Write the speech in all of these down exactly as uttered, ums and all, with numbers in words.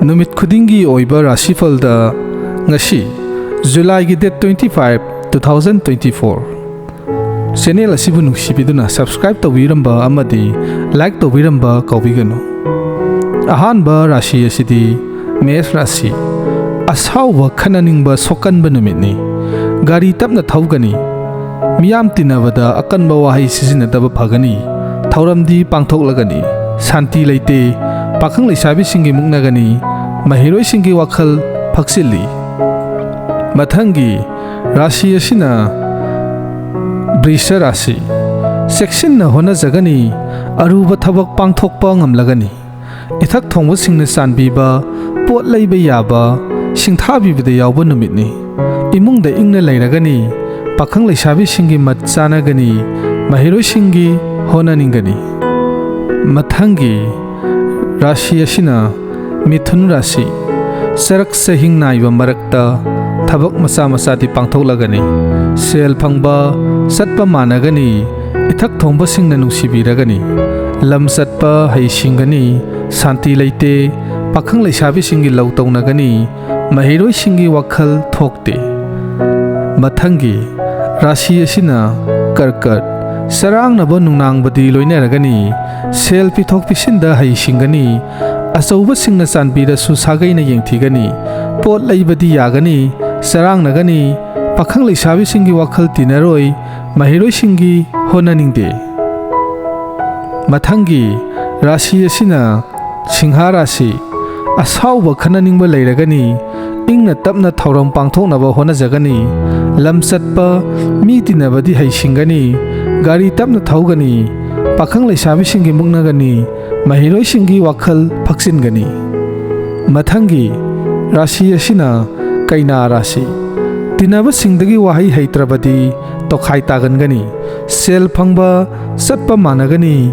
ꯅꯨꯃꯤꯠ ꯈꯨꯗꯤꯡꯒꯤ ꯑꯣꯏꯕ ꯔꯥꯁꯤꯐꯜꯗ ꯉꯁꯤ, ꯖꯨꯂꯥꯏꯒꯤ date twenty five, two thousand twenty four꯫ Channel ꯑꯁꯤꯕꯨ ꯅꯨꯡꯁꯤꯕꯤꯗꯨꯅ subscribe ꯇꯧꯕꯤꯔꯝꯕ ꯑꯃꯗꯤ like ꯇꯧꯕꯤꯔꯝꯕ ꯀꯥꯎꯕꯤꯒꯅꯨ꯫ ꯑꯍꯥꯟꯕ ꯔꯥꯁꯤ ꯑꯁꯤꯗꯤ ꯃꯦꯁ ꯔꯥꯁꯤ꯫ ꯑꯁꯥꯎꯕ, ꯈꯠꯅꯅꯤꯡꯕ, ꯁꯣꯛꯀꯟꯕ ꯅꯨꯃꯤꯠꯅꯤ꯫ ꯒꯥꯔꯤ ꯇꯞꯅ ꯊꯧꯒꯅꯤ꯫ ꯃꯤꯌꯥꯝ ꯇꯤꯟꯅꯕꯗ ꯑꯀꯟꯕ ꯋꯥꯍꯩ ꯁꯤꯖꯤꯟꯅꯗꯕ ꯐꯒꯅꯤ꯫ ꯊꯧꯔꯝꯗꯤ ꯄꯥꯡꯊꯣꯛꯂꯒꯅꯤ꯫ ꯁꯥꯟꯇꯤ ꯂꯩꯇꯦ꯫ ꯄꯥꯈꯪ ꯂꯩꯁꯥꯕꯤꯁꯤꯡꯒꯤ ꯃꯨꯛꯅꯒꯅꯤ꯫ ꯃꯍꯩꯔꯣꯏꯁꯤꯡꯒꯤ ꯋꯥꯈꯜ ꯐꯛꯆꯤꯜꯂꯤ꯫ ꯃꯊꯪꯒꯤ ꯔꯥꯁꯤ ꯑꯁꯤꯅ ꯕ꯭ꯔꯤꯁ ꯔꯥꯁꯤ꯫ ꯆꯦꯛꯁꯤꯟꯅ ꯍꯣꯠꯅꯖꯒꯅꯤ꯫ ꯑꯔꯨꯕ ꯊꯕꯛ ꯄꯥꯡꯊꯣꯛꯄ ꯉꯝꯂꯒꯅꯤ꯫ ꯏꯊꯛ ꯊꯣꯡꯕꯁꯤꯡꯅ ꯆꯥꯟꯕꯤꯕ, ꯄꯣꯠ ꯂꯩꯕ ꯌꯥꯕ, ꯁꯤꯡꯊꯥꯕꯤꯕꯗ ꯌꯥꯎꯕ ꯅꯨꯃꯤꯠꯅꯤ꯫ ꯏꯃꯨꯡꯗ ꯏꯪꯅ ꯂꯩꯔꯒꯅꯤ꯫ ꯄꯥꯈꯪ ꯂꯩꯁꯥꯕꯤꯁꯤꯡꯒꯤ ꯃꯠ ꯆꯥꯅꯒꯅꯤ꯫ ꯃꯍꯩꯔꯣꯏꯁꯤꯡꯒꯤ ꯍꯣꯠꯅꯅꯤꯡꯒꯅꯤ꯫ ꯃꯊꯪꯒꯤ ꯔꯥꯁꯤ ꯑꯁꯤꯅ ꯃꯤꯊꯨꯟ ꯔꯥꯁꯤ꯫ ꯆꯔꯛ ꯆꯍꯤꯡ ꯅꯥꯏꯕ ꯃꯔꯛꯇ ꯊꯕꯛ ꯃꯆꯥ ꯃꯆꯥꯗꯤ ꯄꯥꯡꯊꯣꯛꯂꯒꯅꯤ꯫ ꯁꯦꯜ ꯐꯪꯕ, ꯆꯠꯄ ꯃꯥꯟꯅꯒꯅꯤ꯫ ꯏꯊꯛ ꯊꯣꯡꯕꯁꯤꯡꯅ ꯅꯨꯡꯁꯤꯕꯤꯔꯒꯅꯤ꯫ ꯂꯝ ꯆꯠꯄ ꯍꯩꯁꯤꯡꯒꯅꯤ꯫ ꯁꯥꯟꯇꯤ ꯂꯩꯇꯦ꯫ ꯄꯥꯈꯪ ꯂꯩꯁꯥꯕꯤꯁꯤꯡꯒꯤ ꯂꯧ ꯇꯧꯅꯒꯅꯤ꯫ ꯃꯍꯩꯔꯣꯏꯁꯤꯡꯒꯤ ꯋꯥꯈꯜ ꯊꯣꯛꯇꯦ꯫ ꯃꯊꯪꯒꯤ ꯔꯥꯁꯤ ꯑꯁꯤꯅ ꯀꯔꯀꯠ꯫ ꯆꯔꯥꯡꯅꯕ ꯅꯨꯡꯅꯥꯡꯕꯗꯤ ꯂꯣꯏꯅꯔꯒꯅꯤ꯫ ꯁꯦꯜ ꯄꯤꯊꯣꯛ ꯄꯤꯁꯤꯟꯗ ꯍꯩꯁꯤꯡꯒꯅꯤ꯫ ꯑꯆꯧꯕꯁꯤꯡꯅ ꯆꯥꯟꯕꯤꯔꯁꯨ ꯁꯥꯒꯩꯅ ꯌꯦꯡꯊꯤꯒꯅꯤ꯫ ꯄꯣꯠ ꯂꯩꯕꯗꯤ ꯌꯥꯒꯅꯤ꯫ ꯆꯔꯥꯡꯅꯒꯅꯤ꯫ ꯄꯥꯈꯪ ꯂꯩꯁꯥꯕꯤꯁꯤꯡꯒꯤ ꯋꯥꯈꯜ ꯇꯤꯟꯅꯔꯣꯏ꯫ ꯃꯍꯩꯔꯣꯏꯁꯤꯡꯒꯤ ꯍꯣꯠꯅꯅꯤꯡꯗꯦ꯫ ꯃꯊꯪꯒꯤ ꯔꯥꯁꯤ ꯑꯁꯤꯅ ꯁꯤꯡꯍꯥ ꯔꯥꯁꯤ꯫ ꯑꯁꯥꯎꯕ, ꯈꯠꯅꯅꯤꯡꯕ ꯂꯩꯔꯒꯅꯤ꯫ ꯏꯪꯅ ꯇꯞꯅ ꯊꯧꯔꯝ ꯄꯥꯡꯊꯣꯛꯅꯕ ꯍꯣꯠꯅꯖꯒꯅꯤ꯫ ꯂꯝ ꯆꯠꯄ, ꯃꯤ ꯇꯤꯟꯅꯕꯗꯤ ꯍꯩꯁꯤꯡꯒꯅꯤ꯫ ꯒꯥꯔꯤ ꯇꯞꯅ ꯊꯧꯒꯅꯤ꯫ ꯄꯥꯈꯪ ꯂꯩꯁꯥꯕꯤꯁꯤꯡꯒꯤ ꯃꯨꯛꯅꯒꯅꯤ꯫ ꯃꯍꯩꯔꯣꯏꯁꯤꯡꯒꯤ ꯋꯥꯈꯜ ꯐꯛꯆꯤꯟꯒꯅꯤ꯫ ꯃꯊꯪꯒꯤ ꯔꯥꯁꯤ ꯑꯁꯤꯅ ꯀꯩꯅꯥ ꯔꯥꯁꯤ꯫ ꯇꯤꯟꯅꯕꯁꯤꯡꯗꯒꯤ ꯋꯥꯍꯩ ꯍꯩꯇ꯭ꯔꯕꯗꯤ ꯇꯣꯈꯥꯏ ꯇꯥꯒꯟꯒꯅꯤ꯫ ꯁꯦꯜ ꯐꯪꯕ, ꯆꯠꯄ ꯃꯥꯟꯅꯒꯅꯤ꯫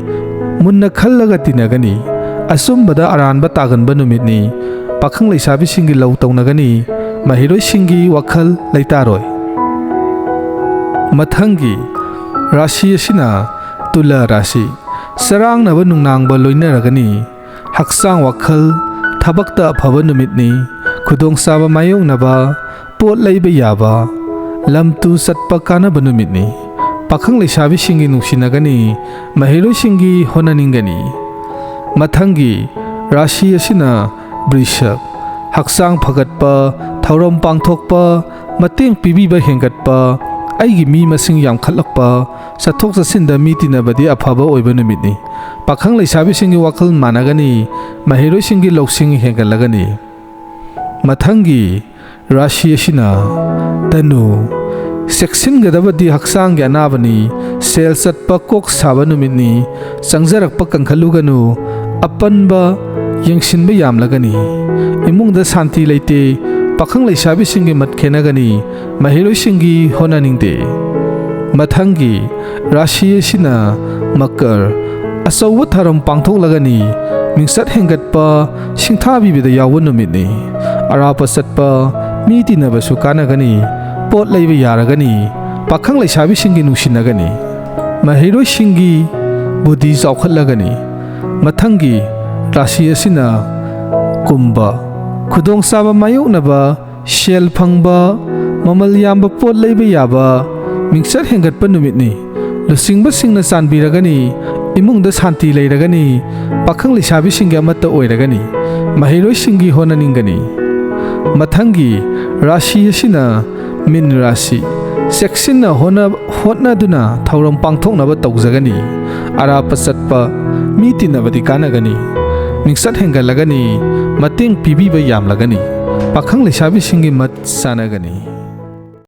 ꯃꯨꯟꯅ ꯈꯜꯂꯒ ꯇꯤꯟꯅꯒꯅꯤ꯫ ꯑꯆꯨꯝꯕꯗ ꯑꯔꯥꯟꯕ ꯇꯥꯒꯟꯕ ꯅꯨꯃꯤꯠꯅꯤ꯫ ꯄꯥꯈꯪ ꯂꯩꯁꯥꯕꯤꯁꯤꯡꯒꯤ ꯂꯧ ꯇꯧꯅꯒꯅꯤ꯫ ꯃꯍꯩꯔꯣꯏꯁꯤꯡꯒꯤ ꯋꯥꯈꯜ ꯂꯩꯇꯥꯔꯣꯏ꯫ ꯃꯊꯪꯒꯤ ꯔꯥꯁꯤ ꯑꯁꯤꯅ ꯇꯨꯂꯥ ꯔꯥꯁꯤ꯫ ꯆꯔꯥꯡꯅꯕ ꯅꯨꯡꯅꯥꯡꯕ ꯂꯣꯏꯅꯔꯒꯅꯤ꯫ ꯍꯛꯆꯥꯡ ꯋꯥꯈꯜ ꯊꯕꯛꯇ ꯑꯐꯕ ꯅꯨꯃꯤꯠꯅꯤ꯫ ꯈꯨꯗꯣꯡꯆꯥꯕ ꯃꯥꯌꯣꯛꯅꯕ, ꯄꯣꯠ ꯂꯩꯕ ꯌꯥꯕ, ꯂꯝ ꯇꯨ ꯆꯠꯄ ꯀꯥꯟꯅꯕ ꯅꯨꯃꯤꯠꯅꯤ꯫ ꯄꯥꯈꯪ ꯂꯩꯁꯥꯕꯤꯁꯤꯡꯒꯤ ꯅꯨꯡꯁꯤꯅꯒꯅꯤ, ꯃꯍꯩꯔꯣꯏꯁꯤꯡꯒꯤ ꯍꯣꯠꯅꯅꯤꯡꯒꯅꯤ꯫ ꯃꯊꯪꯒꯤ ꯔꯥꯁꯤ ꯑꯁꯤꯅ ꯕ꯭ꯔꯤꯁꯞ, ꯍꯛꯆꯥꯡ ꯐꯒꯠꯄ, ꯊꯧꯔꯝ ꯄꯥꯡꯊꯣꯛꯄ, ꯃꯇꯦꯡ ꯄꯤꯕꯤꯕ ꯍꯦꯟꯒꯠꯄ, ꯑꯩꯒꯤ ꯃꯤ ꯃꯁꯤꯡ ꯌꯥꯝꯈꯠꯂꯛꯄ, ꯆꯠꯊꯣꯛ ꯆꯠꯁꯤꯟꯗ ꯃꯤ ꯇꯤꯟꯅꯕꯗꯤ ꯑꯐꯕ ꯑꯣꯏꯕ ꯅꯨꯃꯤꯠꯅꯤ꯫ ꯄꯥꯈꯪ ꯂꯩꯁꯥꯕꯤꯁꯤꯡꯒꯤ ꯋꯥꯈꯜ ꯃꯥꯟꯅꯒꯅꯤ, ꯃꯍꯩꯔꯣꯏꯁꯤꯡꯒꯤ ꯂꯧꯁꯤꯡ ꯍꯦꯟꯒꯠꯂꯒꯅꯤ꯫ ꯃꯊꯪꯒꯤ ꯔꯥꯁꯤ ꯑꯁꯤꯅ ꯙꯅꯨ, ꯆꯦꯛꯁꯤꯟꯒꯗꯕꯗꯤ ꯍꯛꯆꯥꯡꯒꯤ ꯑꯅꯥꯕꯅꯤ, ꯁꯦꯜ ꯆꯠꯄ ꯀꯣꯛ ꯁꯥꯕ ꯅꯨꯃꯤꯠꯅꯤ, ꯆꯪꯖꯔꯛꯄ ꯀꯟꯈꯠꯂꯨꯒꯅꯨ, ꯑꯄꯟꯕ ꯌꯦꯡꯁꯤꯟꯕ ꯌꯥꯝꯂꯒꯅꯤ, ꯏꯃꯨꯡꯗ ꯁꯥꯟꯇꯤ ꯂꯩꯇꯦ, ꯄꯥꯈꯪ ꯂꯩꯁꯥꯕꯤꯁꯤꯡꯒꯤ ꯃꯠ ꯈꯦꯟꯅꯒꯅꯤ, ꯃꯍꯩꯔꯣꯏꯁꯤꯡꯒꯤ ꯍꯣꯠꯅꯅꯤꯡꯗꯦ꯫ ꯃꯊꯪꯒꯤ ꯔꯥꯁꯤ ꯑꯁꯤꯅ ꯃꯀꯔ, ꯑꯆꯧꯕ ꯊꯧꯔꯝ ꯄꯥꯡꯊꯣꯛꯂꯒꯅꯤ, ꯃꯤꯡꯆꯠ ꯍꯦꯟꯒꯠꯄ, ꯁꯤꯡꯊꯥꯕꯤꯕꯗ ꯌꯥꯎꯕ ꯅꯨꯃꯤꯠꯅꯤ꯫ ꯑꯔꯥꯞꯄ ꯆꯠꯄ, ꯃꯤ ꯇꯤꯟꯅꯕꯁꯨ ꯀꯥꯟꯅꯒꯅꯤ, ꯄꯣꯠ ꯂꯩꯕ ꯌꯥꯔꯒꯅꯤ, ꯄꯥꯈꯪ ꯂꯩꯁꯥꯕꯤꯁꯤꯡꯒꯤ ꯅꯨꯡꯁꯤꯅꯒꯅꯤ, ꯃꯍꯩꯔꯣꯏꯁꯤꯡꯒꯤ ꯕꯨꯙꯤ ꯆꯥꯎꯈꯠꯂꯒꯅꯤ꯫ ꯃꯊꯪꯒꯤ ꯔꯥꯁꯤ ꯑꯁꯤꯅ ꯀꯨꯝꯚ, ꯈꯨꯗꯣꯡꯆꯥꯕ ꯃꯥꯌꯣꯛꯅꯕ, ꯁꯦꯜ ꯐꯪꯕ, ꯃꯃꯜ ꯌꯥꯝꯕ ꯄꯣꯠ ꯂꯩꯕ ꯌꯥꯕ, ꯃꯤꯡꯆꯠ ꯍꯦꯟꯒꯠꯄ ꯅꯨꯃꯤꯠꯅꯤ꯫ ꯂꯨꯆꯤꯡꯕꯁꯤꯡꯅ ꯆꯥꯟꯕꯤꯔꯒꯅꯤ, ꯏꯃꯨꯡꯗ ꯁꯥꯟꯇꯤ ꯂꯩꯔꯒꯅꯤ, ꯄꯥꯈꯪ ꯂꯩꯁꯥꯕꯤꯁꯤꯡꯒꯤ ꯑꯃꯠꯇ ꯑꯣꯏꯔꯒꯅꯤ, ꯃꯍꯩꯔꯣꯏꯁꯤꯡꯒꯤ ꯍꯣꯠꯅꯅꯤꯡꯒꯅꯤ꯫ ꯃꯊꯪꯒꯤ ꯔꯥꯁꯤ ꯑꯁꯤꯅ ꯃꯤꯟ ꯔꯥꯁꯤ꯫ ꯆꯦꯛꯁꯤꯟꯅ ꯍꯣꯠꯅ-, ꯍꯣꯠꯅꯗꯨꯅ ꯊꯧꯔꯝ ꯄꯥꯡꯊꯣꯛꯅꯕ ꯇꯧꯖꯒꯅꯤ꯫ ꯑꯔꯥꯞꯄ ꯆꯠꯄ, ꯃꯤ ꯇꯤꯟꯅꯕꯗꯤ ꯀꯥꯟꯅꯒꯅꯤ꯫ ꯃꯤꯡꯆꯠ ꯍꯦꯟꯒꯠꯂꯒꯅꯤ, ꯃꯇꯦꯡ ꯄꯤꯕꯤꯕ ꯌꯥꯝꯂꯒꯅꯤ꯫ ꯄꯥꯈꯪ ꯂꯩꯁꯥꯕꯤꯁꯤꯡꯒꯤ ꯃꯠ ꯆꯥꯟꯅꯒꯅꯤ꯫